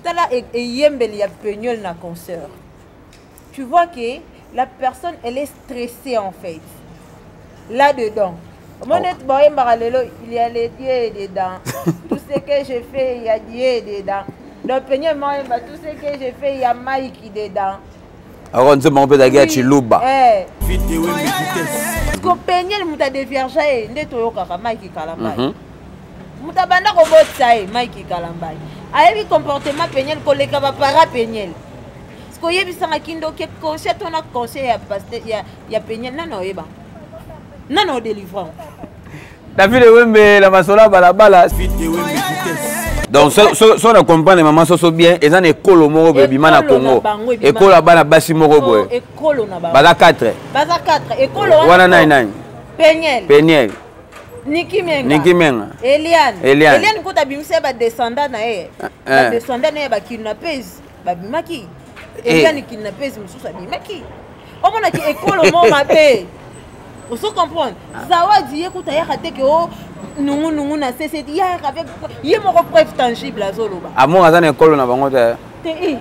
Tala eyembeli ya Peniel na concert. Tu vois que la personne, elle est stressée en fait. Là-dedans. Mon oh. boyembaka lelo, il y a les dieux dedans. Tout ce que je fais, il y a Dieu dedans. Donc Peniel moyemba, tout ce que je fais, il y a Mike dedans. Ako nzembo yango mpe ezalaki ya Tshiluba. Eh. Ko Peniel moto adevierge ye nde toyokaka Mike Kalambay. Moto abanda kobotisa ye Mike Kalambay. Ayebi comportement Peniel koleka ba para Peniel. Siko oyebisanga kindoki conscient to na conseil ya pasteur ya Peniel nani oyeba? Nani odelivrant? David Wembe na masolo ya balabala. Donc so na comprendre maman soso bien, eza na ekolo moko boye ebima na Congo. Ekolo ya bana basi moko boye. Ekolo na bango. Baza 4. Baza 4. Ekolo wana nani nani? Peniel. Peniel. Niki Menga. Niki Menga. Eliane. Eliane. Eliane kuta abimisa ba descendants na ye. Ba descendants na ye ba kidnappers babimaki. Eliane kidnappers mosusu abimaki. Omonaki ekolo mo mabe. Ozo comprendre? Zawadi ye kuta yaka te ke o nungu nungu na sese yaka avec ye moko preuve tangible azoloba. Amour aza na ekolo na bango te. Te eh.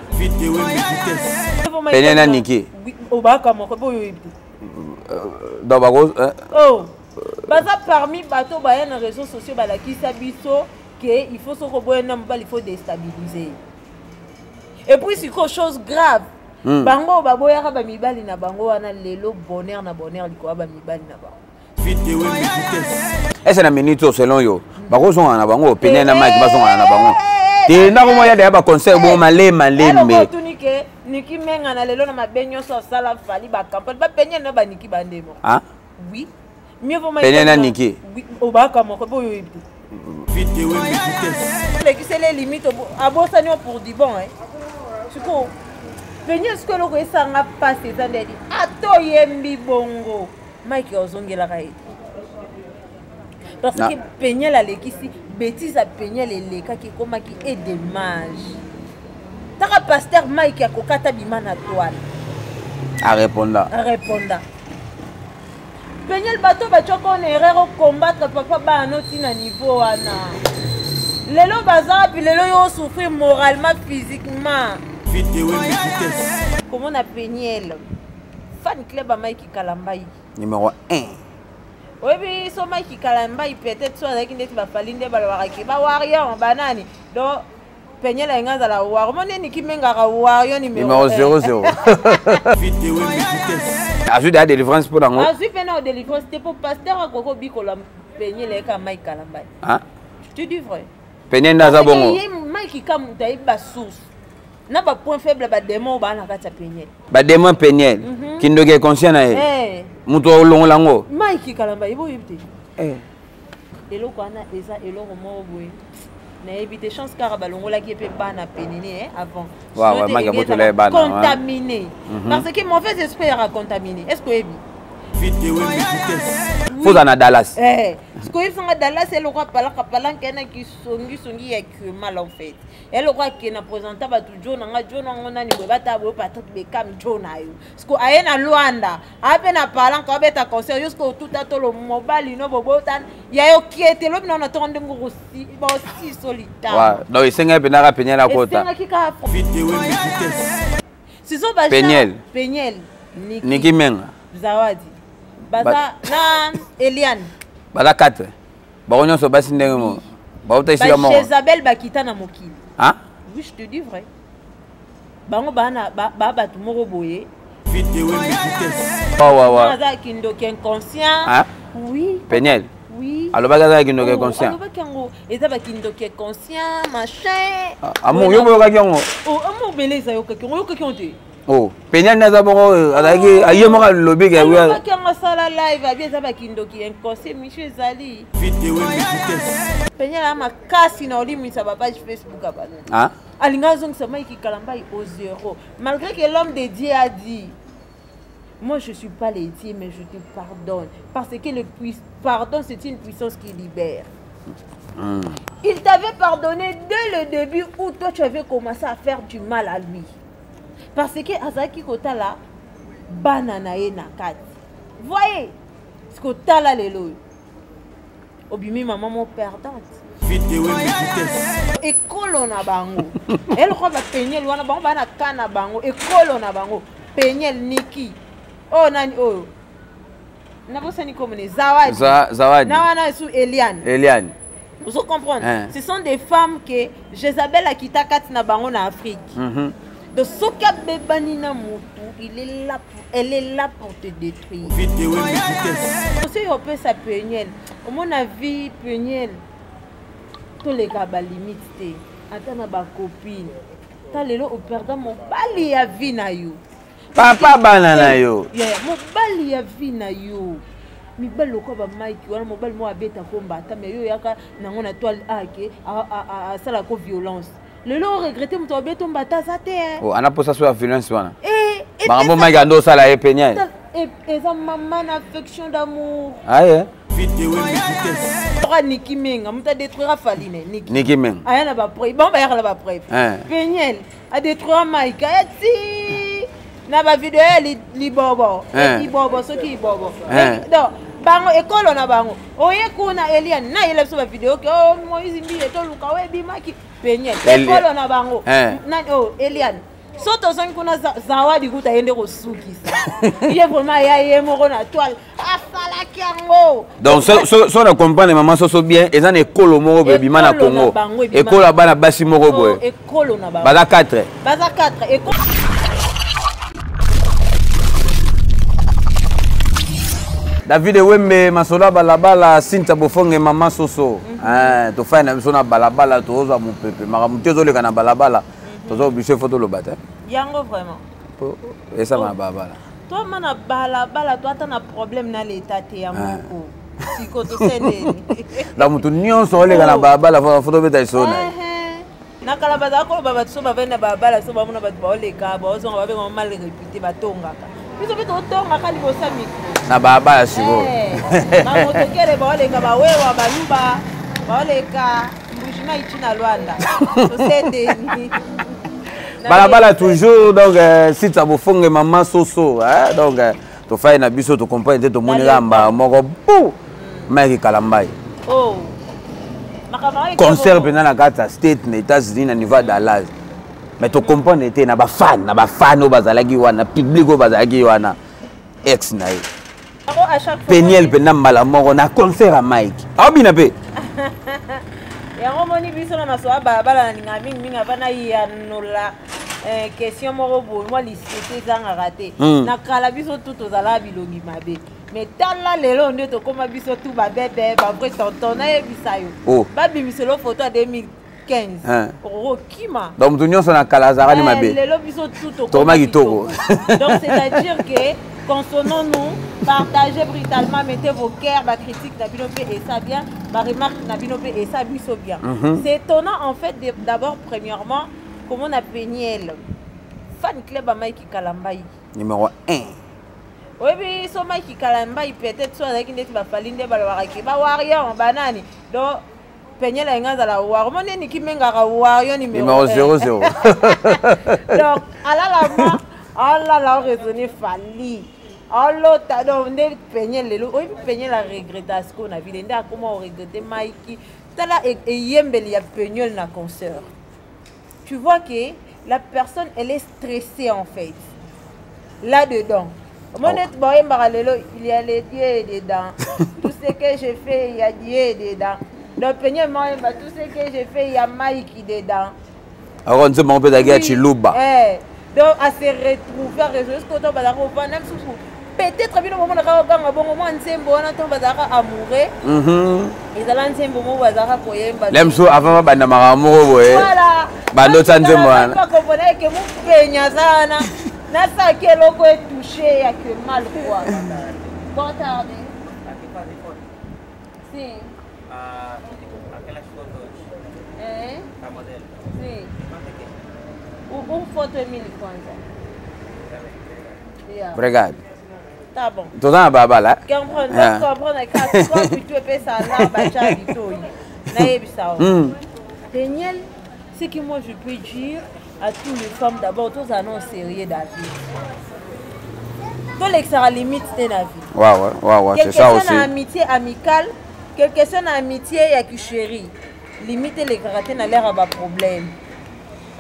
Pene na Niki. Obaka moko boyo yebi te. Donc bako Oh. Baza parmi bato baya na réseaux sociaux balakisa biso que il faut soko boya na mobali il faut déstabiliser. Et puis sikoyo chose grave. Bango baboyaka ba mibali na bango wana lelo bonheur na bonheur likoya ba mibali na bango. Ese na minute oyo selon yo bakozongana na bango pene na Mike bazongana na bango te ndako moko ya deya baconseil bongo malema lembe otuni ke Niki Menga na lelo na mabe nyonso asala Fally bacampagne bapenye na baniki bandemo. Ah? Oui. Mieux vaut Pene na Niki. Oui, obaka moko boyo oyebi te. Lekisele limite abosani yo pour du bon hein. Sikoyo penye sikoyo eloko esanga mpasi eza ndeni ata oyembi bongo Mike ozongelaka ye parce que Peniel alekisi bêtise ya Peniel elekaki ekomaki et dommage taka pasteur Mike akokata bima na toile areponda areponda Peniel bato batiaka en erreur ocombattre papa bana no ntina niveau wana lelo baza wapi lelo yo osouffrir moralement physiquement komona Peniel fan club ya Mike Kalambayi numéro 1 oyebi so Mike Kalambayi peut-être so azalaki ndeti bafali nde balobaka ke bawarrior banani donc Peniel alingi azala war omoni Niki Mengaka warrior numéro 00 azwi deya délivrance mpo nango azwi mpe na délivrance te mpo pasteur akoki obikola Peniel ayeka Mike Kalambayi. Tu dis vrai. Peniel nde aza bongo ye Mike ka moto ayebi basource na bapoint faible badémon oyo baa na kati ya Peniel badémon Peniel kindoki inconscient na ye moto olongola yango Mike Kalambayi yebo oyebi te eloko wana eza eloko moko boye nayebi te chance kaka balongolaki ye mpe bana penene avant contaminé parce que mauvais esprit yaka contaminé est ce que oyebi foza na Dallas sikoyo oyebisanga Dallas eloko apalaka palanka ye na kisongisongi ya mal en fait eloko ake na présenta bato jo na nga jo nango nani boye bata boye Patrick Bekam jo na yo siko aye na Lwanda aye mpe na palanka abeta concert yo siko otuta tolo mobali no bobota ya yo kiete lobi nao na ntongo ndenge bosiso litama donc esengaki mpenza kaka Peniel akota esengaki kaka sizo ba Peniel Peniel Niki Menga Zawadi baza na Eliane baza 4 bango nyonso basi ndenge moko bauta esika moko Jezabel bakita na mokili. Ah? Oui, je te dis vrai. Bango bana ba bato moko boye. Wawa. Aza kindoki inconscient. Ah? Oui. Peniel. Oui. Alobaki aza kindoki inconscient. Alobaki yango eza ba kindoki inconscient machin. Amour yo boyokaki yango. Oh, amour bele eza yokaki yango yokaki yango te. Oh, Peniel nde aza bongo azalaki aye moko alobi ke alobaki yango asala live abi eza bakindoki inconscient micho ezali Peniel aya makasi na olimwisa bapage Facebook ya bato alingi azongisa Mike Kalambayi au zéro malgré que l'homme de Dieu a dit: moi, je ne suis pas le Dieu, mais je te pardonne. Parce que le pardon, c'est une puissance qui libère. Il t'avait pardonné dès le début où toi, tu avais commencé à faire du mal à lui. Parce que azalaki kotala bana na ye na kati. Voyez, ce que tala lelo. Obimi maman mo perdante. Ekolo na bango eloko bapenyeli wana, bango baa na ka na bango, ekolo na bango. Peniel, Niki oyo, nani oyo nabosani komone, Zawadi. Zawadi. Na wana esu Eliane. Eliane. Ozo comprendre? Hein. Ce sont des femmes que Jézabel akita kati na bango na Afrique. Donc soki abebani na motu, il est là pour, elle est là pour te détruire. Soki opesa Peniel, omona vie Peniel, toleka balimite te, ata na bacopine. Ta lelo operda mobali ya vie na yo. Papa bana na yo. Yeah, mobali ya vie na yo, mibali lokola bamike wana, mobali moko abeta komba ata me yo oyaka nango na toile ake asalako violence, lelo oregrete. Moto abeta mbata aza te. Oh, ana posa so ya violence wana. Makambo Mike ando osala ye penya. Eza mama na affection d'amour. Aye. Oka Niki Menga, moto adétruira Faline. Niki, Niki Menga. Aya na bapreuve, bango bayaka na bapreuve. Peniel adétruira Mike, aya ti na bavideo ya libobo, libobo soki libobo. Donc bango ekolo na bango, oye kuna Eliane nayela biso bavideo ke o Moïse Mbiye toluka oyo ebimaki Peniel, ekolo na bango nani oyo Eliane. So tozongi kuna, Zawadi kuta ye nde kosukisa ye vraiment, ya ye moko na toile asalaki yango. Donc so na comprendre mama soso bien, eza na ekolo moko boye ebima na Congo, ekolo ya bana basi moko boye. Ekolo na bango. Baza 4. Baza 4. David Wembe, masolo ya balabala, Sinta Bofonge, mama soso. Tofai na biso na balabala, tozwa mopepe, makambo te ezoleka na balabala, toza obligé fo toloba te. Yango vraiment. Po esama na balabala. Toma na balabala, to ata na problème na leta te ya moko, siko tosendeni. Na motu nyonso oleka na balabala, fo tobeta lisolo na ye. Na kala bazala koloba, bato so bavandi na balabala, so bamona bato baoleka, baozonga, babengama mal réputé, batongaka. Biso mpe totongaka liboso ya micro. Na balabala sikoyo. Bamotokele baoleka, bawewa, baluba baoleka, Mbujimai na Lwanda, tosendeni. Balabala toujours. Donc site ya Bofonge, mama soso, donc tofai na biso, tocomprendre te, tomoni kaka mbala moko bu Mike Kalambai. Oh. Concert mpenza na kati ya state na États-Unis, na niveau ya Dallas, mais tocomprendre te na bafan, na bafan oyo bazalaki wana, public oyo bazalaki wana, ex na ye Peniel mpenza mbala moko na concert ya Mike aobina mpe. Yango moni biso na maso ya balabala, nalinga mingimingi ava nayanola question moko boye, mwa lisese ezangaka te. Na kala biso tu tozalaka bilongi mabe, mais tala lelo nde tokóma biso tu babebe, bavrai tonton. Nayebisa yo, babimiselo photo ya 2015, okokima. Donc moto nyonso na kala azalaka ni mabe. Lelo biso tu tokoma kitoko. Donc c'est-à-dire que consonnons-nous, partagez brutalement, mettez vos cœurs, ba critique na bino mpe esa bien, baremarque na bino mpe esa biso bien. C'est étonnant en fait, d'abord premièrement komona Peniel fan club ya Mike Kalambai. Numéro 1. Oyebi so Mike Kalambai, peut-être so azalaki ndeti bafali nde balobaka ke bawarrior banani, donc Peniel alingi azala war, omoni Niki Mengaka warrior. Numéro 00. Donc alalama, alala, oraisonne Fali alota. Donc nde Peniel lelo, oyebi Peniel aregreta sikoyo na vile nde akoma oregrete Mike. Tala eyembeli ya Peniel na concert, tu vois que la personne, elle est stressée en fait là-dedans. Omoni neti bayembaka lelo, il y a les dieux dedans, tout ce que je fais, il y a Dieu dedans. Donc Peniel moyemba, tout ce que je fais, il y a Mike dedans. Ako nzembo moko mpe ezalaki ya Chiluba. Donc à se retrouver à réseau ce que bazalaka ovanda mosusu, peut-être bino bomonaka oganga bongo mwa nzembo wana ntango bazalaka amoureux, ezala nzembo moko bazalaka koyemba. Le mosusu avant babanda makambo moko boye, bandota nzembo wana. Bakomona eke mopenya aza wana, nasalaki eloko etouche ya que mal quoi. Boa tarde. Sim. Ah, aquelas fotos É? da modelo. Sim. Quanto é que é? Um foto é 1000 kwanza. Yeah. Obrigado. Tá bom. Toza na balabala. Comprendre, Ah. comprendre kaka kwa plutôt epesa na batya litoi nayebisa o. Daniel, ce que moi je peux dire à tous les femmes, d'abord tozala non sérieux David, tolekisaka limite te na vie. Ouais, c'est Quelque ça soit aussi. Na amitié amicale, quelque soit na amitié ya kichéri. Limite elekaka te na l'heure ya baproblème.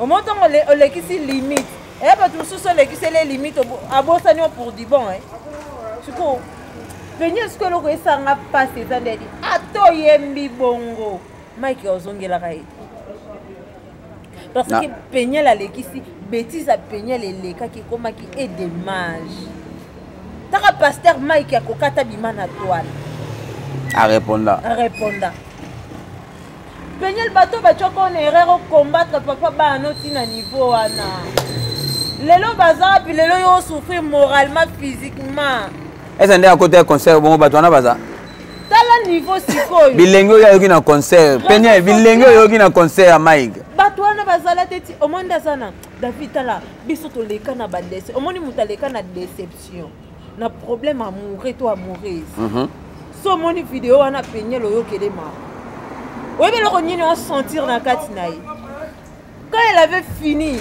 Omoni ntango olekisi limite, eya bato mosusu olekiseli ye limite, abosani yo pour du bon. Sikoyo Peniel, sikoyo eloko esanga mpasi eza ndeni ata oyembi bongo, Mike ozongelaka ye parce que Peniel alekisi bétise ya Peniel elekaki, ekomaki e dommage. Taka pasteur Mike akokata bima na toile. Areponda. Areponda Peniel, bato batiaka na erreur ocombattre papa bana noti na niveau wana. Lelo baza wapi? Lelo yo osouffrir moralement, physiquement. Eza nde akota ya concert bongo bato wana baza Tala niveau sikoyo. Bilenge oyo ayoki na concert, Peniel, bilenge oyo oyoki na concert ya Mike. Bato wana bazala te. Ti omoni nde aza na David. Tala, biso toleka na badece. Omoni moto aleka na déception, na problème amoureux to amoureuse. So omoni video wana, Peniel, oyokele mawa. Oyebi eloko nini osentir na kati na ye quand elle avait fini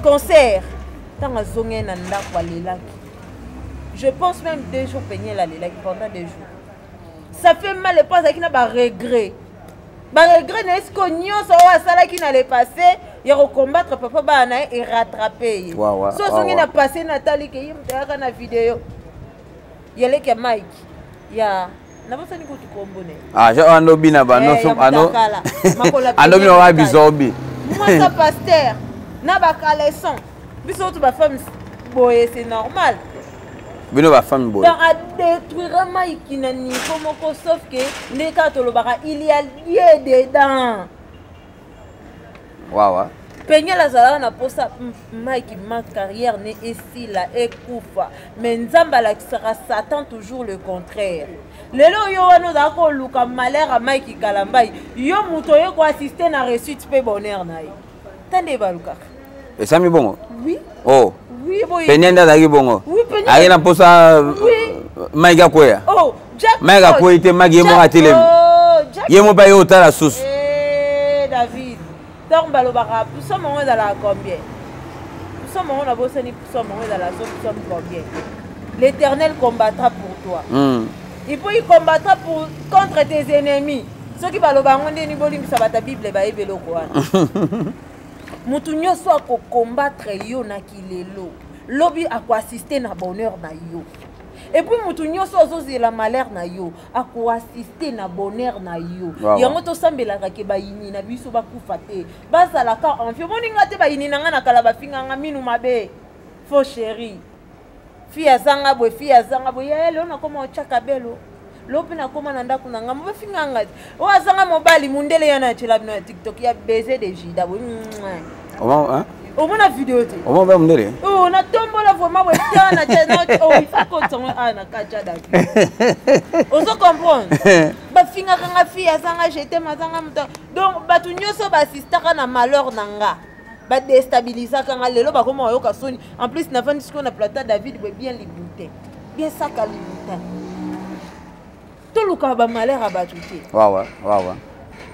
concert? Ntango azongi ye na ndako, alelaki, je pense même 2 jours. Peniel alelaki pendant 2 jours. Ça fait mal. Epo azalaki na baregret, baregret na ye sikoyo nyonso oyo asalaki na le passé ya kocombattre papa bana na ye, erattrape ye. So azongi na passé, natali ke ye moto ayaka na video yeleke Mike ya, nabosani kutu kombo ne. Ah, je ando bina ba no so ando ando bina wa bizobi. Mwasa pasteur na bacaleçon, biso oyo bafemme boye, c'est normal. Bino bafemme boye. Donc adétruire Mike na niveau moko, sauf que nde kaka tolobaka, il y a lieu dedans. Wawa. Peniel azalaka na mposa Mike ma carrière ne esila, ekufa, mais Nzambe alakisaka Satan toujours le contraire. Lelo oyo wana ozalaka koluka malheur ya Mike Kalambai, yo moto oye koassiste na réussite mpe bonheur na ye, ta nde balukaka. Esami bongo. Oui. Oh. Oui, boye. Peniel nde azalaki bongo. Oui, Peniel. Ayaki na mposa Mike akweya. Oh, Jack. Mike akwei te, Mike ye moko atelemi. Oh, Jack. Ye mo mpe aye otala susu. Eh, David, ntango balobaka psaume yango ezalaka combien? Psaume yango nabosani. Psaume yango ezalaka so psaume combien? L'Éternel combattra pour toi. Il faut, il combattra pour contre tes ennemis. Soki baloba yango ndeni, bolimbisa bato ya Bible, bayebi eloko wana. Motu nyonso akocombattre yo na kilelo, lobi akoassiste na bonheur na yo. Et puis motu nyonso azozela malheur na yo, akoassiste na bonheur na yo. Yango tosambelaka ke bayini na biso bakufa te, bazalaka envie. Omoni nga te, bayini na nga na kala bafinganga minu mabe, faux chéri, fille azanga boye, fille azanga boye. Yaya, lelo nakoma otyaka belo lo mpe nakóma na ndako na ngambo, bafinganga te oyo azanga mobali mundele ya na atyela bino ya TikTok ya baiser de juda boye. Omona video te? Oma ba mundele. Oh, natombola vraiment boye tana tia. Oh, il faut kotongo a na kati ya David, ozo comprendre? Bafingaka nga fille azanga jetem, azanga moto. Donc bato nyonso baasistaka na malheur na nga, badestabilisaka nga, lelo bakoma bayoka soni. En plus navandi sikoyo na plateau David boye, bien libutin, bien saka libutin. Tolukaka bamalheur ya bato te. Wawa wawa.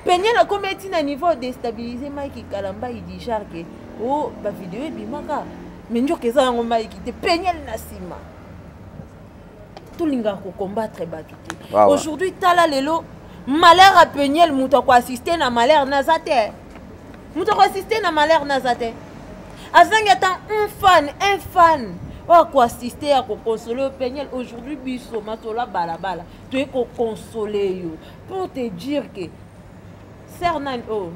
Peniel akomi eti na niveau déstabiliser Mike Kalamba idijar ke o bavideo ebimaka, mais nzoka eza yango Mike te, Peniel na nsima. Tolingaka kocombattre bato te. Aujourd'hui tala lelo malheur ya Peniel, moto akoassiste na malheur naza te, moto akoassiste na malheur naza te. Azangi ata un fan, un fan oyo akoassiste, akokonsole yo. Peniel, aujourd'hui biso masolo ya balabala toye kokonsole yo pour te dire que sœur nani oyo,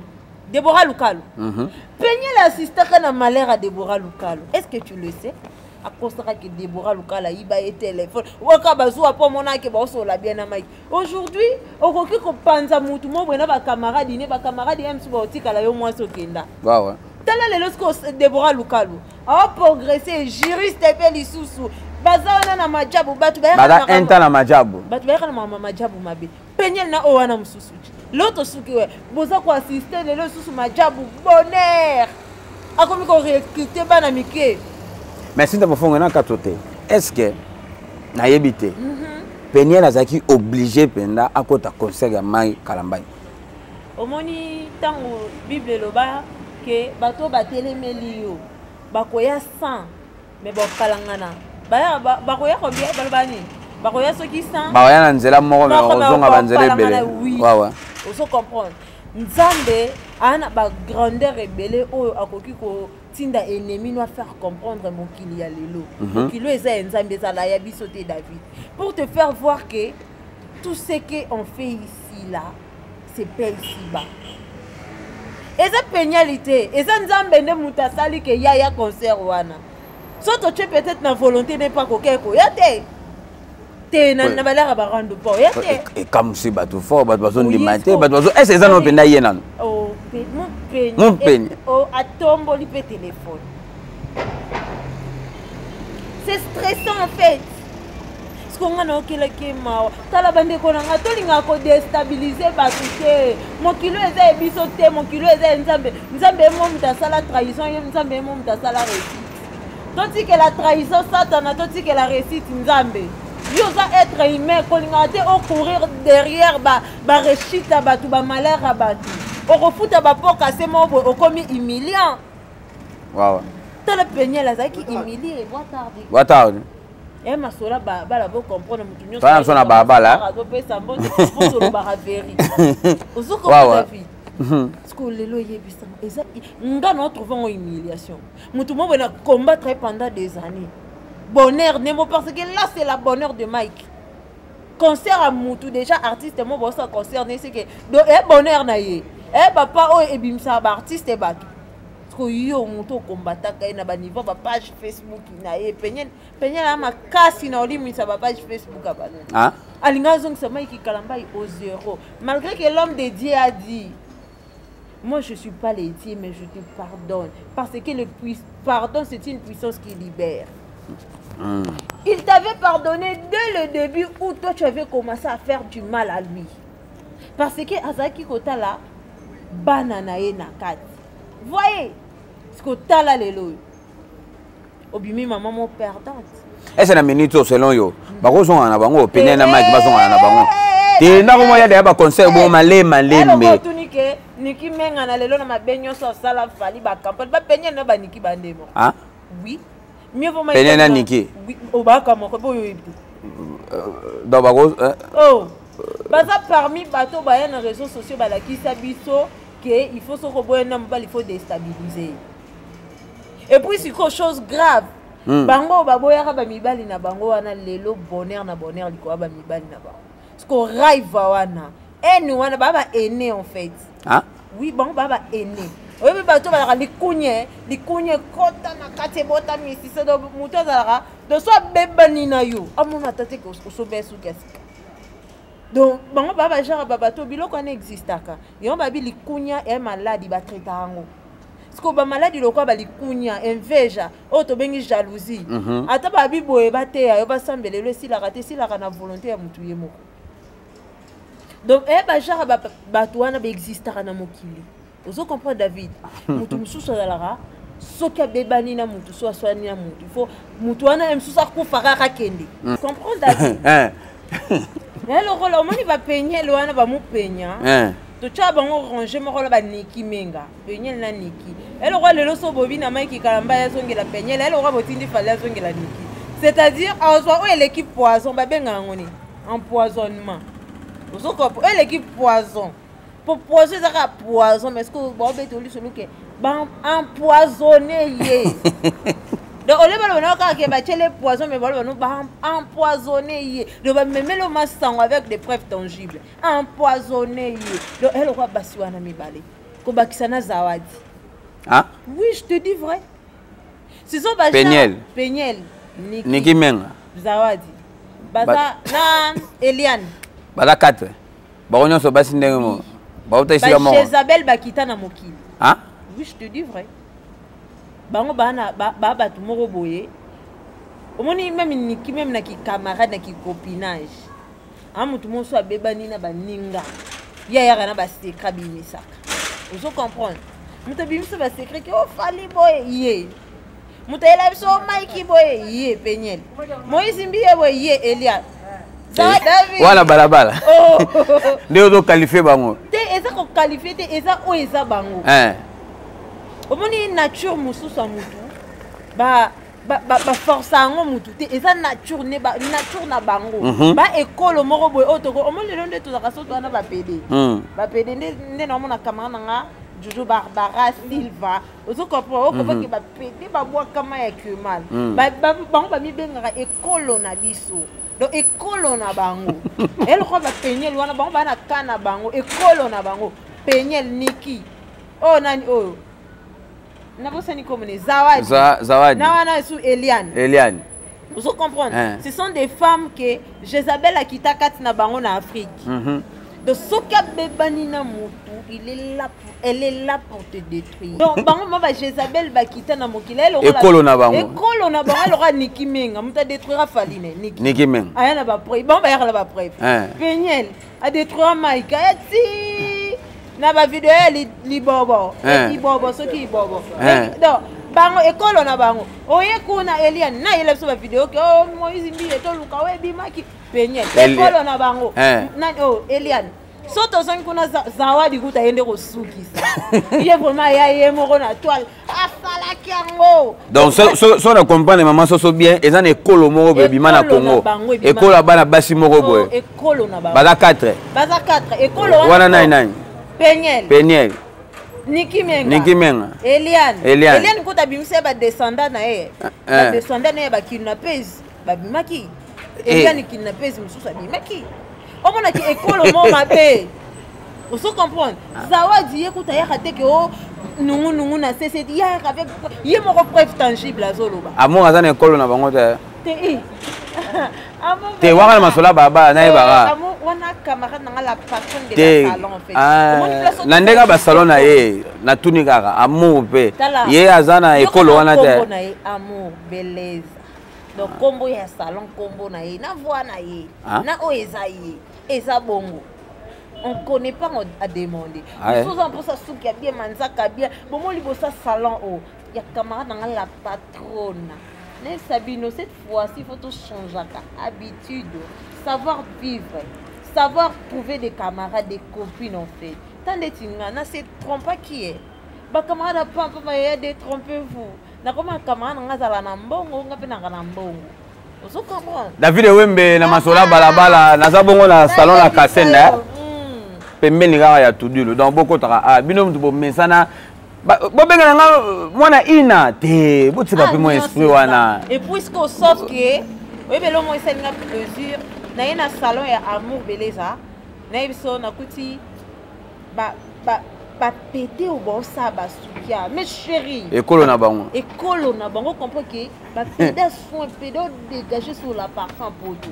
Déborah Lukalu. Peniel assistaka na malheur ya Déborah Lukalu, est ce que tu le sais? Akosaka ke Déborah Lukalu ayiba ye telefone waka bazwa mpo omonake baosola bien na Mike. Aujourd'hui okoki kopanza mutu mo boye na bacamarade ne, bacamarade ye mosusu baotikala yo mwasi okenda. Tala lelo sikoyo Débora Lukalu aoprogresse, juriste mpe lisusu, baza wana na majabu. Bato baza inta na majabu. Bato bayaka na mama majabu mabe. Peniel na oyo wana mosusu ti lelo tosuki we boza koassiste lelo lisusu majabu bonheur, akomi korecrute bana mike. Mais Sinta Mofongo na kato te, est ce que nayebi te, Peniel azalaki obligé mpenza akota concert ya Mai Kalambai? Omoni ntango Bible eloba ke bato batelemeli yo bakoya 100, mais bokalangana bakoya combien? Baloba nini? Bakoya soki 100. Bakoya na nzela moko, mais bakozonga banzela ebele. Oui, ozo comprendre? Nzambe aa na bagrandeur ebele oyo akoki kotinda ennemi no faire comprendre mokili ya lelo. Mokili oyo eza ya Nzambe, ezala ya biso te, David. Pour te faire voir que tout ce que on fait ici là se paye ici bas. Eza penyali te, eza Nzambe nde moto asali ke ya ya concert wana. So totie peut-être na volonté ne pas koke koya te te na balaka barando po ya te. Ekamwisi bato fort, bato bazondima te, bato bazo ese eza no mpenza ye nano. Mopeni atomboli mpe telefone, c'est stressant en fait. Siko nga naokelaki mawa. Tala, bandeko na nga, tolingaka kodéstabiliser bato te. Mokili oyo eza ye biso te, mokili oyo eza ye Nzambe. Nzambe ye mo moto asala trahison, ye Nzambe ye mo moto asala réussite. Totikela trahison Satana, totikela réussite Nzambe. Yo oza être humain, kolingaka te ocourir derrière baréussite ya bato, bamalheur ya bato. Okofuta bapoka se moko boye, okomi humiliant. Wawa. Tala, Peniel azalaki humilie. Boatarde. Boatarde. Ya masola bala bocomprendre motu. Nyonso so na balabala. Azopesa mbote, olobaka veri, ozokomprendre vie. Parce que lelo oyebisanga eza nga na otrouve yango humiliation. Motu mo boye na combattre pendant des années bonheur nemo, parce que là c'est la bonheur de Mike. Concert ya mutu déjà, artiste mo bosa concert ne, c'est que do e bonheur na ye e bapa oyo ebimisaka baartiste bato. Parce que yo motu okombataka ye na baniveau bapage Facebook na ye, penye penye na makasi na olimisa bapage Facebook ya bato. Ah? Alinga azongisa Mike Kalambai au zéro, malgré que l'homme de Dieu a dit: moi, je suis pas le Dieu, mais je te pardonne, parce que le pardon, c'est une puissance qui libère. Il t'avait pardonné dès le début où toi tu avais commencé à faire du mal à lui, parce que azalaki kotala bana na ye na kati. Voyez ce que tala lelo oyo obimi mama mo perdante. Ese na minute oyo, selon yo, bakozongana na bango? Pene na Mike bazongana na bango te? Ndako moko ya deya baconcert bongo malema lembe. Otuni ke Niki Menga na lelo na mabe nyonso asala Fali, bacampagne bapenye na baniki bandemo. Ah? Oui, mieux vaut Penye na Niki? Oui, obaka moko boyo oyebi te. Donc bako Oh, baza parmi bato baya na réseaux sociaux, balakisa biso ke il faut soko boya na mobali, il faut déstabiliser. Et puis sikoyo, chose grave, bango baboyaka bamibali na bango wana, lelo bonheur na bonheur likolo ya bamibali na bango. Siko rive wana, ene wana, baa baene en fait. Ah? Oui, bango baa baene. Oyebi bato balaka likunye, likunye ekota na kati, ebota misisa. Donc moto azalaka donc so abebani na yo, amona ata te osomba suki ya sika. Donc bango baa bagenre babato, biloko wana existaka. Yango babi likunya ya maladi, batraita yango. Siko bamaladi lokola balikunya, enveja oyo tobengi jalousie, ata babi boye, bateya yo, basambela elo, esilaka te, esilaka na volonté ya motu ye moko. Donc e bagenre bato wana baexistaka na mokili. Ozo comprendre, David? Motu mosusu azalaka soki abebani na motu, so aswani na motu, faut motu wana ye mosusu akufa kaka, akende. Comprendre, David? Ya lokola omoni bapenyele wana, bamopenya, totya bango range moko na baniki Menga, Penyele na Niki. Eloko lelo so bobi na Mike Kalamba azongela Penyele, eloko botindi Fali azongela Niki, c'est-à-dire azwa oyo eleki poison. Babenga yango nini? Empoisonnement. Ozokopa oyo eleki poison, po poison eza kaka poison. Mais ce que baobeta olisolo ke baempoisonne ye. Donc ole baloba nao kaka ke batiele poison, mais baloba no baempoisonne ye. Donc bamemeli o masango avec des preuves tangibles, empoisonne ye. Donc eloko basi wana mibale kobakisa na Zawadi. Ah? Oui, je te dis vrai, ce sont ba Peniel. Peniel, Niki, Niki Menga. Zawadi, baza na Eliane. Baza 4, bango nyonso basi ndenge moko, bauta esika moko. Jezabel bakita na mokili. Ah? Oui, je te dis vrai. Bango bana ba bato moko boye. Omoni, même Niki, même na kicamarade, na kicopinage, a motu mosusu abebani na baninga, ye ayaka na basecret, abimisaka. Ozo comprendre? Moto abimisa basecret ke ofali boye, ye moto ayela biso Maiki boye, ye Peniel, Moïse Mbiye boye, ye Elia. Wana balabala nde ozoqualifier bango? Te, eza koqualifier te, eza oyo eza bango. Omoni nature mosusu ya motu. Baforce yango mutu te, eza nature ne nature na bango. Baekolo moko boye oyo toko omoni lelo nde tozalaka so towana bapede. Bapede nde naomona camarade na nga Jojo Barbara Silva, ozo comprendre, okomaki bapede babwakama ya kemal. Bango bamibengaka ekolo na biso, donc ekolo na bango eloko baPeniel wana, bango baa na ka na bango, ekolo na bango Peniel, Niki oyo nani oyo nabosani komone, Zawadi. Zawadi. Na wana esu Eliane. Eliane. Ozo comprendre? Hein. Ce sont des femmes que Jézabel akita kati na bango na Afrique. Donc soki abebani na motu, il est là pour, elle est là pour te détruire. Donc bango mo ba Jézabel bakita na mokili. Ekolo na bango. Ekolo na bango eloka Niki Menga, moto adétruira Faline, Niki. Niki Menga. Aya na bapreuve, bango bayaka na bapreuve. Peniel adétruira Mike, aya ti na bavideo ya libobo. Libobo soki libobo. Donc bango ekolo na bango oye kuna Eliane nayela biso bavideo ke o Moïse Mbiye toluka oyo ebimaki Peniel, ekolo na bango nani oyo Eliane. So tozongi kuna, Zawadi kuta ye nde kosukisa ye vraiment, ya ye moko na toile asalaki yango. Donc so na comprendre mama Soso bien, eza na ekolo moko boye ebima na Congo, ekolo ya bana basi moko boye. Ekolo na bango. Baza 4. Baza 4 ekolo. Wana nani nani? Peniel. Peniel. Niki Menga. Niki Menga. Eliane. Eliane. Eliane kuta abimisa ye badescendant na ye, badescendant na ye bakidnappés babimaki. Eliane kidnappés mosusu abimaki, omonaki ekolo mo mabe, ozo comprendre? Zawadi ye kuta ayaka te ke o nungunungu na sese, yaka avec ye moko preuve tangible azoloba. Amour aza na ekolo na bango te? Te. Te, wana na masolo ya balabala nayebaka. Wana camarade nanga, la patronne de te la salon en fait. Na ndenge ya basalon na ye, natuni kaka Amour mpe ye aza na ekolo wana te? Na ye Amour Beleza, donc kombo ya salon, kombo na ye na voix na ye na oyo eza ye, eza bongo, on connaît pas à demander. Mosusu oza mposa suki ya bien, manzaka bien, bomo liboso ya salon oyo ya camarade nanga la patronne. Nayebisa bino, cette fois-ci faut tochangeaka habitude, savoir vivre, savoir trouver des camarades, des copines en fait. Ta ndeti nga na se trompaki ye, bacamarade apampa bayeya, détrompez-vous. Nakoma camarade nanga azala na mbongo, nga mpe nanga na mbongo, ozo comprendre? David Ewembe na masolo ya balabala, naza bongo na salon na Kasenda, pembeni kaka ya Tudilu. Donc bokotaka ah, bino mutu bomesana bobengana nga mwana ina te, botika mpe mwa esprit wana. Et puisque sauf que oyebi eloko moko esalinga plaisir, naye na salon ya Amour Beleza, nayebi so nakuti bapede oyo baosala basukia, mais chéri. Ekolo na bango. Ekolo na bango, comprend ke bapede soin, pede odégage sur la parfum poto,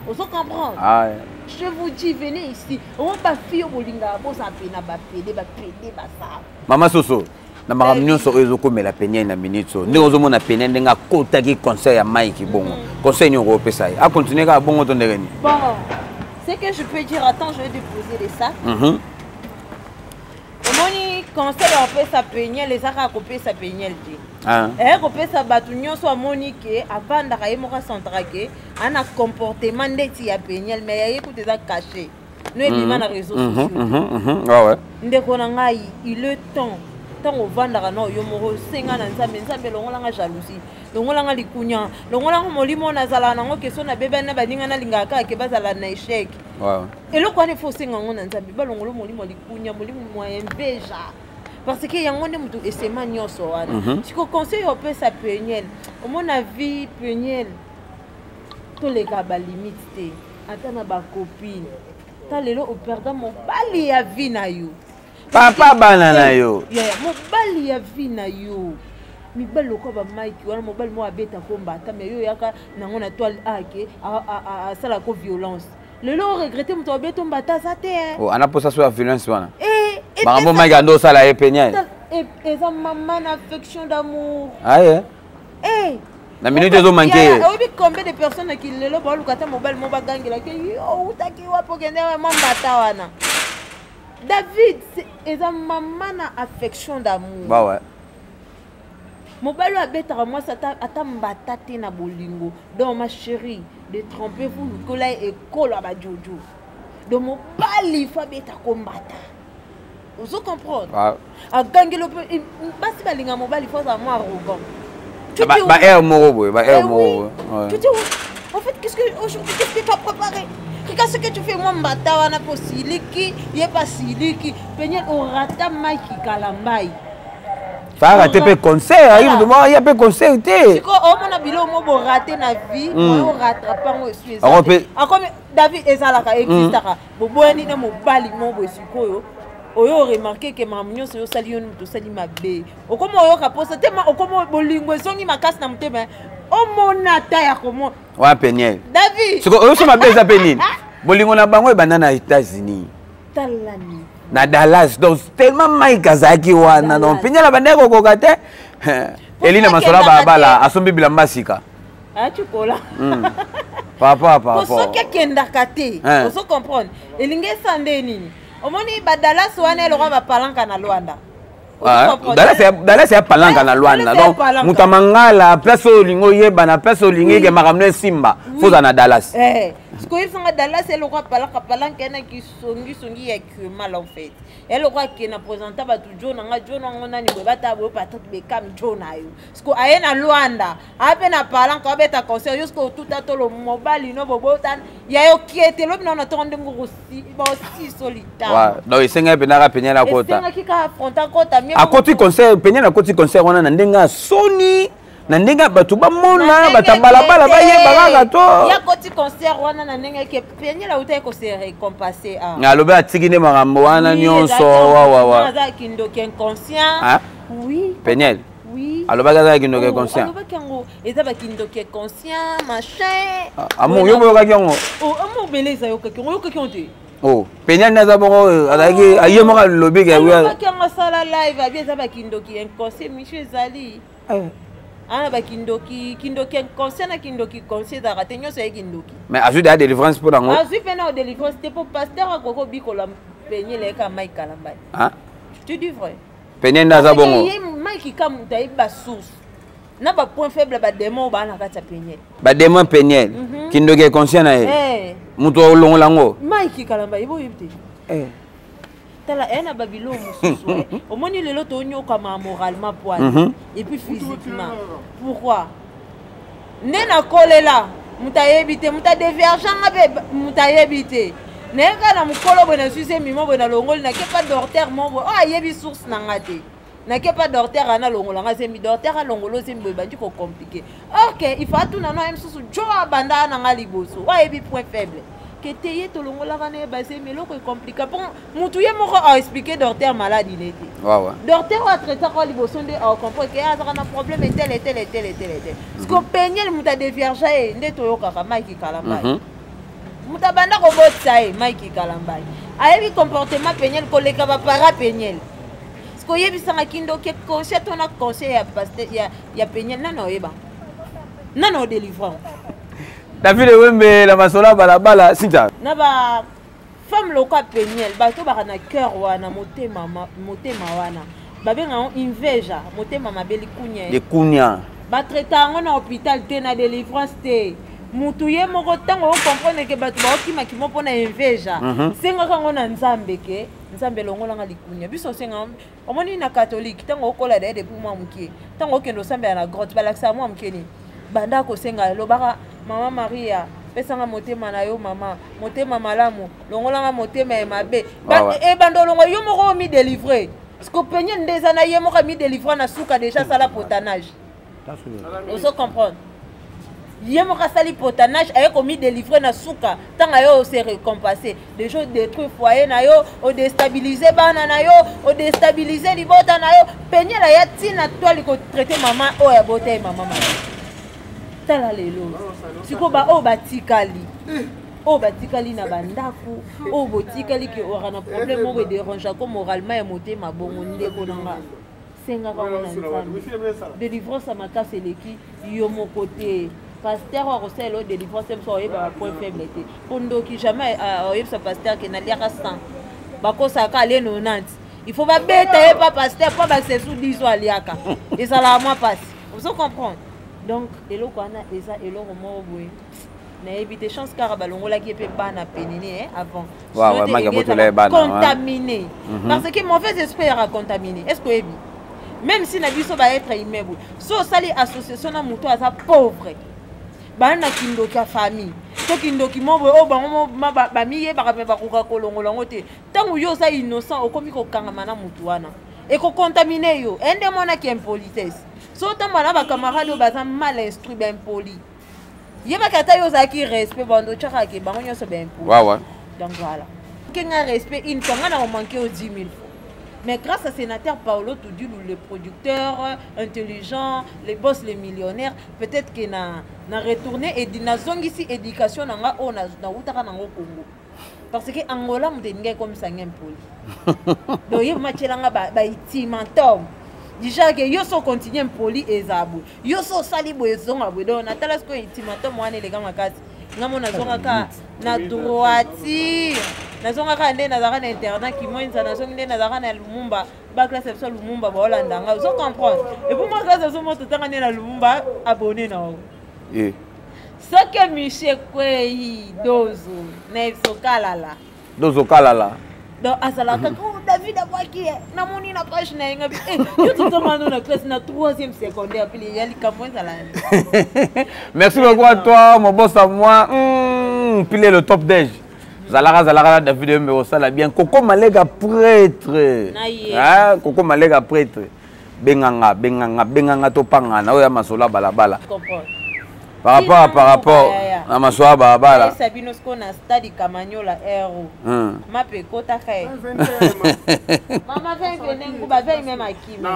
ozo comprendre? Ah, yeah. Je vous dis, venez ici, omo bafille oyo bolingaka bozala mpe na bapede, bapede basala. Mama Soso, na makambo nyonso oyo ezokomela Peniel na minute oyo, ndenge ozomona Peniel, ndenge akotaki concert ya Mike bongo, conseil nini okopesa ye? Acontinue kaka bongo to ndenge nini? Bon, ce que je peux dire, attends, je vais déposer les sacs. Omoni, conseil ya kopesa Peniel eza kaka kopesa Peniel te. Eye kopesa bato nyonso amoni ke avandaka ye moko, asentaka ke ana comportement ndeti ya Peniel, mais ya ye kuta eza caché, no ebima na réseau sociaux. Ndeko na ngai, il est temps, ntango ovandaka na yo moko, osenga na Nzambe: Nzambe, longolanga jalousie, longolanga likunya, longolanga molimo oyo nazalaka nango ke so nabebani na baninga, nalingaka kaka ke bazala na échec. Eloko wana efo osenga yango na Nzambe, balongola molimo ya likunya, molimo mwa imbeja, parce que yango nde moto esema nyonso wana. Siko conseil opesa Peniel, omona vie Peniel, toleka balimite te, ata na bacopine. Ta lelo operda mobali ya vie na yo. Papa bana na yo. Yeah, mobali ya vie na yo, mibali lokola bamike wana, mobali moko abeta komba ata me yo oyaka nango na toile ake asalaka violence, lelo oregrete. Moto abeta mbata aza te. Oh, ana posa so ya violence wana. Makambo Mike ando osala ye Peniel. Eza mama na affection d'amour. Aye. Na minute ezomanke ye. Oyebi combien de personnes aki lelo baoluka ata mobali mo bagangelaki yo, outaki wapi, okende mwa mbata wana? David, eza mama na affection d'amour. Bah ouais. Mobali oyo abetaka mwasi ata mbata te na bolingo. Donc ma chérie, détrompez-vous, lukola ye ekolo ya bajojo. Donc mobali fo abeta kombata, ozo comprendre? Agangeli mpe basi balinga mobali fo azala mwa arrogant. Ba air moko boye, ba air moko boye. Tu dis, en fait, qu'est-ce que aujourd'hui, qu'est-ce que tu as préparé? Regarde ce que tu fais, moi, mbata wana po siliki, ye pas siliki. Peniel orata Mike Kalambay. Fara te pe concert, ayi mutu moko ya pe concert te. Siko omona bilo mo bo rater na vie, mm. o rattraper ngo esu eza. Akomi David ezalaka existaka. Mm. Boboyani na mobali mo boye sikoyo oyo oremarke ke makambo nyonso yo osali yo moto osali mabe okoma oyoka mposa te okoma bolingo ezongi makasi na motema omona ata ya komona wana peniel david siko oyo so mabe eza mpe nini bolingo na bango ebanda na états-unis talani na dallas donc tellement mike azalaki wana donc peniel abandaki kokoka te elina masolo ya balabala asombi bilamba sika atikola hmm. papa papa soki akendaka te ozo comprendre elingi esa nde nini omoni badalas wana elokwa bapalanka na lwanda. Dallas ya palanka na Luanda donc moto ya mangala place oyo olingi oyebana place olingi ke makambo esimba foza na Dallas. Eh, sikoyebisanga Dallas elokwa palanka palanka ena kisongisongi ya mal en fait eloko ake na présenta bato jo na nga jo nango nani boye bata boye Patrick Beckham jo na yo siko aye na Luanda aye mpe na palanka abeta concert yo siko otuta tolo mobali no bobota ya yo kiete lobi na na tongo ndenge bosiso litama donc esengaki mpenza kaka peniel akota esengaki kaka affronte akota akoti concert peniel akoti concert wana na ndenge ya soni na ndenge bato bamona bato ya balabala bayeba kaka to ye akoti concert wana na ndenge ke peniel autaki kose récompense ah. Alobi atiki nde makambo wana nyonso wawawa aza kindoki inconscient oui peniel oui alobaki azalaki kindoki inconscient alobaki yango eza bakindoki inconscient machin amour yo boyokaki yango amour bele eza yokaki yango oyokaki yango te oh peniel nde aza bongo azalaki aye moko alobi ke alobaki yango asala live abi eza bakindoki inconscient micho ezali ana bakindoki kindoki inconscient na kindoki conscient ezalaka te nyonso ye kindoki mais azwi deya délivrance mpo nango azwi mpe na délivrance te mpo pasteur akoki obikola peniel eyeka Mike Kalambay tu dis vrai peniel nde aza bongo ye Mike ka moto ayebi basource na bapoint faible badémon oyo baa na kati ya peniel badémon peniel kindoki inconscient na ye moto olongola yango Mike Kalambay yebo oyebi te tala eya na babilo mosusu omoni lelo tonyokama moralement poil et puis physiquement pourquoi nde nakolela moto ayebi te moto adeviergeanga mpe moto ayebi te naye kaka na mokolo boye nazwi se mimo boye nalongoli nake pa docteur mo boye oyo ayebi source na nga te nake pa docteur ana alongola nga zemi docteur alongola ozemi boye ebandi kocompliquer ok il faut atuna no ye mosusu jo abanda na nga liboso oyo ayebi point faible ke te ye tolongolaka na ye bazemi eloko ecompliquer mpo mutu ye moko aexpliquer docteur maladi ne te docteur oyo atraitaka oyo liboso nde acomprendre ke azalaka na problème etele etele etele etele etele parce que peniel moto adevierge ye nde toyokaka Mike Kalambay moto abanda kobotisa ye Mike Kalambay ayebi comportement peniel koleka bapara peniel parce que oyebisanga kindoki conscient to na conscient ya pasteur ya peniel nani oyeba nani odélivre David Wembe na masolo ya balabala Cynthia na ba femme lokola peniel bato baka na cœur wana motema motema wana babenga yango inveja motema mabe likunya likunya batraita yango na hôpital te na délivrance te mutu ye moko ntango ocomprendre ke bato baokima kimo mpona inveja sengaka yango na nzambe ke nzambe elongolanga likunya biso osenga omoni na catholique ntango okola daye depuis mwa mokie ntango okende osambela na grotte balakisaka mwa mokie nini banda kosenga lobaka mama maria pesanga motema na yo mama motema malamu longolanga motema ya mabe ebanda olongo yo moko omidélivre parce que peniel nde eza na ye moko amidélivre na suka déjà asala potanage ozo comprendre ye moko asali potanage aye komidélivre na suka ntango aye ose récompense déjà odétruire foyer na yo odéstabilise bana na yo odéstabilise libota na yo peniel aya ntina twali kotraite mama oyo abota ye mama mabe tala lelo sikoyo baoyo batikali oyo batikali na bandako oyo botikali ke oka na problème moko ederangeako moralement ya motema bongo ndeko na nga sengaka ngo na nzambe délivrance ya makasi eleki yo moko te pasteur oyo akosalela oyo délivrance mosu oyeba bapoint faible te mpo ndoki jamais oyebisa pasteur ke naliaka 100 bakosaka alie 90 il faut babeta ye pa pasteur mpo basesu 10 oyo aliaka ezalaka mwa mpasi ozo comprendre donc eloko wana eza eloko moko boye nayebi te chance kaka balongolaki ye mpe bana penene avant contaminé parce que mauvais esprit yaka contaminé est ce que oyebi Même si na biso ba être humain boye, so osali association na moto aza pauvre, baa na kindoki ya famille to kindoki mo boye oyo bango bamiyebaka me bakoka kolongola yango te. Ntango yo oza innocent, okomi kokangama na motu wana, ekocontamine yo. Ende monaki impolitesse. So otambola na bacamarade oyo baza mal instruit, baimpoli, yebaki ata yo ozalaki respect, bando otyakaka ke bango nyonso baimpoli. Donc voilà, kenga respect une fois, nga na omanke yo 10 000 fois. Mais grâce à sénateur Paolo Tudilu, le producteur intelligent, les boss, les millionnaires, peut-être que na retourné et na zongisi éducation na nga oyo na wutaka nango Congo. Parce que Angola moto elingi ekomisa nga impoli. Donc ye vraiment atielanga ba ultimatum. Déjà que yo so continue impoli eza boye. Yo so osali boye ezonga boye. Donc natala sikoyo ultimatum wana eleka makasi. Nga mo nazongaka na droiture, nazongaka nde nazalaka na internat Kimwenza, nazongi nde nazalaka na Lumumba. Baklasse ya biso ya Lumumba baolanda nga, ozo comprendre. Et puis moi, classe biso mo totanga nde na Lumumba, abonné na o soki Miche kwei dozo na biso kalala. Dozo kalala. Donc azalaka kaka, oh, David abwaki ye, namoni na page na ye. Ngabi, eh, yo totanga na classe na troisième secondaire pili ya likambo ezala. Merci beaucoup à toi, mon boss à moi. Pile le top déj. Zalaka zalaka na David Mbe osala bien. Coco Malega prêtre. Na ye. Hein, Coco Malega prêtre. Benganga, benganga, benganga to pangana oya masola balabala. Comprendre. Par rapport à par rapport na masola balabala. Ayesa bino sikoyo na stade Kamanyola ero. Mape ekotaka ye. Mama vei vene nguba vei meme akimi.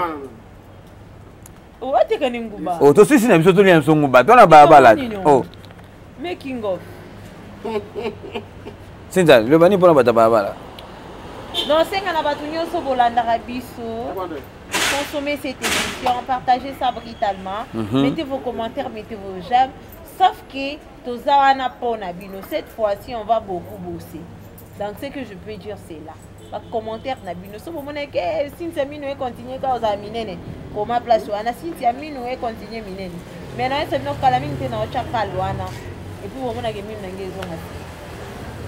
Oatekani nguba. Oh, tosisi na biso tolia biso nguba. To na balabala. Oh. Making of. Sinza, loba nini mpona bato ya balabala? Nosenga na bato nyonso bolandaka biso, consommez cette émission, partagez ça brutalement, mettez vos commentaires, mettez vos j'aime. Sauf que toza wana mpona bino. Cette fois-ci, on va beaucoup bosser. Donc ce que je peux dire, c'est là bacommentaire na bino. So bomonaki Cynthia mino econtinue kaka ozala minene, koma place wana Cynthia mino econtinue minene. Mais nayesa bino kala mingi te na otya kale wana, et puis bomonaki mino nange ezonga te.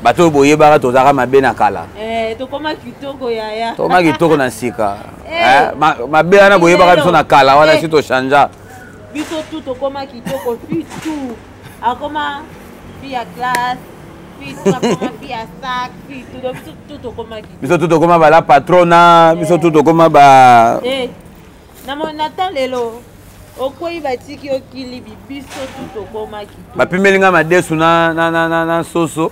Bato oyo boyebaka tozalaka mabe na kala. Eh, tokoma kitoko yaya. Tokoma kitoko na sika. Eh. Eh, mabe wana boyebaka biso na kala wana, Eh. si tochangea. Biso tu tokoma kitoko, fi tu akoma fi ya classe, fi tu akoma fi ya sac, fi tu. Donc biso tu tokoma kitoko. Biso tu tokoma bala patrona, biso tu tokoma ba Eh, na temps lelo okwei batiki okili biso tu tokoma kitoko. Bapimeli nga madesu na soso.